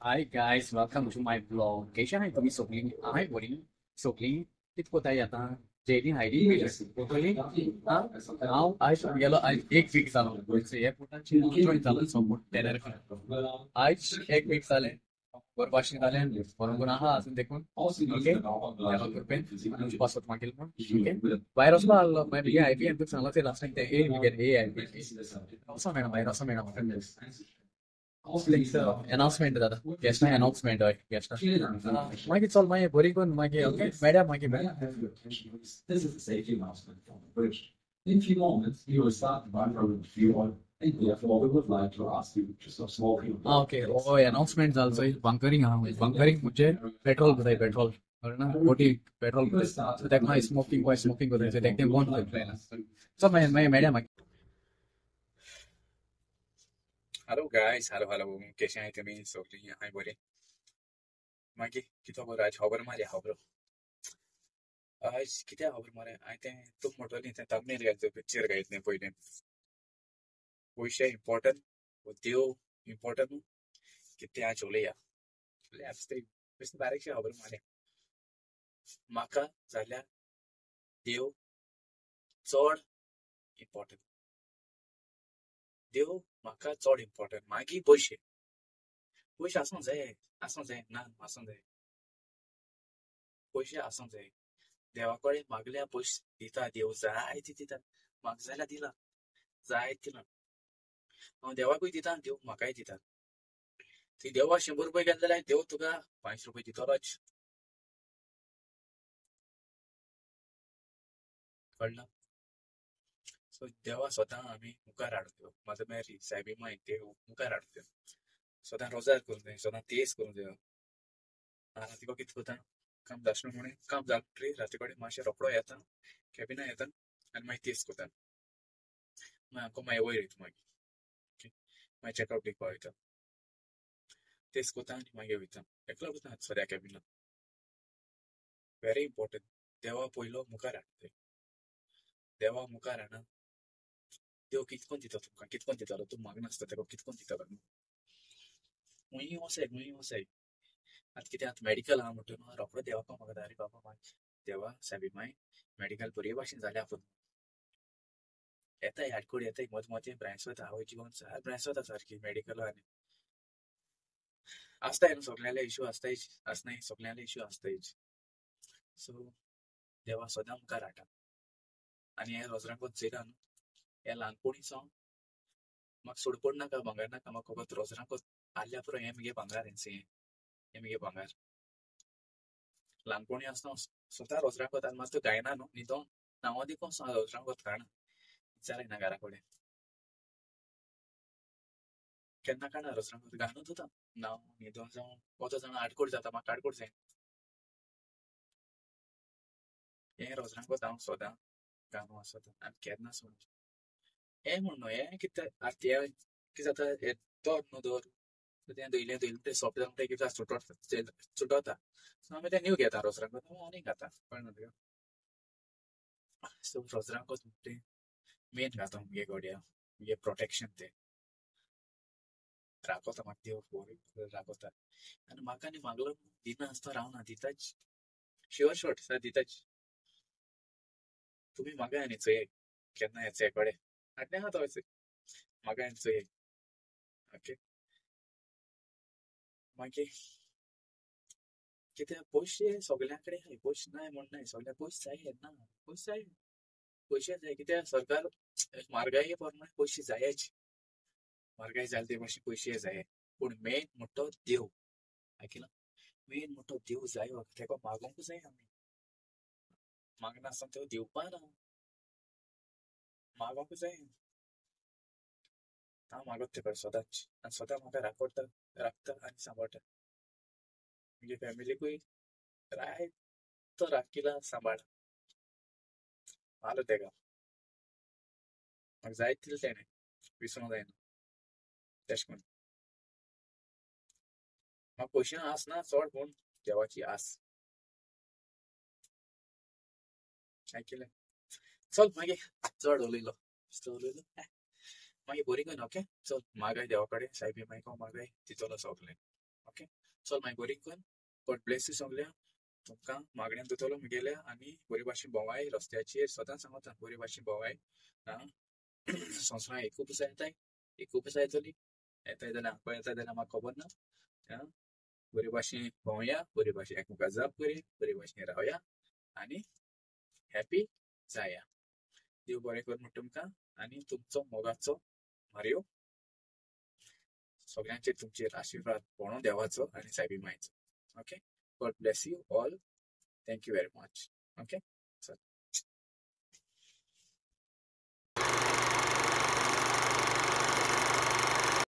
Hi guys, welcome to my vlog. कैसे हैं तुम्ही सगळी? हांवें बरी सगळी कितें कोताय आतां जेली हायडी हांव आयज गेलो. आयज एक वीक जालो एअरपोर्टाचेर जॉईन जालो सपोर्ट टेनरिफे. आयज एक वीक जालें, बरें भाशेन जालें, बरोबर आहा अजून देखून. ओके, पासत मागीर ओके भायर वचपा आहलो. मागीर बेगीन I P N तुका सांगलां ते लास्ट टायम ते ए बेगीन ए I P वचो मेळना, भायर वचो मेळना म्हाका. अनाउन्समेंट जाता गेस्टा, अनाउन्समेंट हय गेस्टा. मागीर चल मागीर बरी करून मागीर ओके मेळया मागीर. This is a safety announcement from the bridge. In few moments, we will start the run fuel, and therefore we would like to ask you to stop smoking. Okay, हो अनाउन्समेंट जालो चोय. Bunkering आहा, bunkering म्हणजे petrol कोताय, petrol कळ्ळें ना, बोटी petrol कोताय. तेका मागीर स्मोकींग पळय, स्मोकींग कोताय तेका तें बंद करताय. चल मागीर मागीर मेळया मागीर. हॅलो गायस, हॅलो हॅलो, कशें आहाय तुमी सगळीं? हांव बरें. मागीर कितें खबर आयज? खबर मारया खबर. आयज कितें खबर मरे? हांवें तें तूं म्हणटली तें थंबनेल घातलें, पिक्चर घातलें पयलें. पयशे इम्पोर्टंट, देव इम्पोर्टंट न्हू, कितें आज उलया बेश्टें बारीकशी खबर मारया. म्हाका जाल्यार देव चड इम्पोर्टंट, देव म्हाका चड इम्पोर्टंट. मागीर पयशे, पयशे आसूंक जाय, आसूंक जाय ना आसूंक जाय, पयशे आसूंक जाय. देवा कडेन मागल्या पयशे दिता देव, जायते दिता. म्हाका जाल्यार दिला जायते दिला. हांव देवाकूय दिता, देव म्हाकाय दिता. ती देवा 100 रुपये गेले जाल्यार देव तुका 5 रुपये दितलोच. कळ्ळें? सो देवा स्वता आमी मुखार हाडून दिवप, मदर मेरी, सायबी माय, देव मुखार हाडून दिवप. स्वता रोजार करूंक जाय, स्वता तेज करूंक जाय. राती कडेन कितें करता, काम जाशें म्हणून काम जालें म्हणटकीर राती कडेन मातशें रोकडो येता, कॅबिना येता आनी मागीर तेज करता. मागीर आमकां मागीर वयर वयता, मागीर ओके मागीर चॅकआवट दिवपा वयता, तेज करता आनी मागीर वयता. एकलो वयता सद्या कॅबिना. व्हेरी इम्पोर्टंट, देवा पयलो मुखार हाडूंक जाय. देवा मुखार हाडना देव कितकोन दिता तुमकां, कितकोन दितालो तूं मागनासता तेका कितकोन दितालो. खंयूय वचाय, खंयूय वचाय. आतां कितें आतां मॅडिकल आहा म्हणटून रोकडो देवाक मागता, आरे बाबा माय देवा सायबी माय मॅडिकल बरे भाशेन जालें आपूण. येताय आडकोड येताय, मदीं मदीं ब्रांच वता, आवय जिवन सारकें ब्रांच वता सारकी मॅडिकल. आनी आसताय न्हू सगळ्यांले इशू आसताय, आसनाय सगळ्यांले इशू आसतायच. सो देवा सदां मुखार हाडटा. आनी हें रोजरांकोत चोयला न्हू, हें ल्हानपणी सावन म्हाका सोडपण नाका, भांगर नाका, म्हाका फकत रोजरांकोत आहल्या पुरो. हें म्हगे भांगर, हें म्हगे भांगर. ल्हानपणी आसतना स्वता रोजरांकोत आनी मातसो गायना न्हू, न्हिदोन नांवां देखून रोजरांकोत काडना, विचारना घरा कडेन केन्ना काडना रोजरांकोत घालून वता नांव न्हिदोन जावं वता जाणां आडकोड जाता, म्हाका आडकोड जायना. हें रोजरांकोत हांव सदां घालून आसता आनी केन्ना सोडना. हें म्हण न्हू, हें कितें आतां हें कितें जाता, हें दवर न्हू दवर तें धुयलें धुयलें तें सोंपें जालें म्हणटकीर कितें सुटोता. सो आमी तें न्यू घेता रोजरांकोत आनी घाता. कळ्ळें न्हू तुका? सो रोजरांकोत म्हणटा मेन घाता मुगे गोडया, मुगे प्रोटेक्शन तें राखोता म्हाका देव, बरो राखोता. आनी म्हाका आनी मागलो दिना आसतना रावना, दिताच, शुअर शॉट सर दिताच. तुमी मागाय आनी चोयाय केन्ना येता कडेन हाडलें आहा तो मागाय आनी चोयाय. ओके, मागीर कितें पयशे सगळ्यां कडेन आहाय, पयशे नाय म्हण नाय, सगळ्यांक पयशे जाय ना, पयशे जाय, पयशे जाय. कित्याक सरकार म्हारगाये प्रमाणे पयशे जायच, म्हारगाय जाल्या ते भाशेन पयशे जाय. पूण मेन म्हणटा तो देव, आयकलां? मेन म्हणटा तो देव जाय, तेका मागोंक जाय आमी. मागनासतना तो दिवपा ना, मागोंक जाय. हांव मागत तेका सदांच आनी सदां म्हाका राखता, राखता आनी सांबाळटा. म्हगे फॅमिलीकूय रायतो राखिला, सांबाळटा. मारलो तेका, म्हाका जाय तितलें तेणें, विसरूंक जायना. तेश कोन्न म्हाका पयशां आस ना चड, पूण देवाची आस. आयकलें? चल मागीर चड उलयलो, चड उलयलो मागीर बरी करून. ओके, चल मागाय देवा कडेन, सायबी मायक मागाय, तितलो सगलें. ओके, चल मागीर बरी कर. गॉड ब्लेस you सगळ्या. तुमकां मागण्यान दितलो मुगेल्या आनी बरे भाशेन भोंवाय रस्त्याचेर. सदांच सांगता बरे भाशेन भोंवाय. संवसारां एकूप येताय, एकूप येतली, येताय जाल्यार आमकां येताय जाल्यार म्हाका खबर ना. बरे भाशेन भोंवया, बरे भाशेन एकमेका जाप करया, बरे भाशेन रावया आनी हॅपी जाया. देव बरें कर म्हण तुमकां आनी तुमचो मोगाचो मारयो सगळ्यांचेर तुमचेर आशिर्वाद पडों देवाचो आनी सायबी मायचो. Okay, God bless you all. Thank you very much. Okay.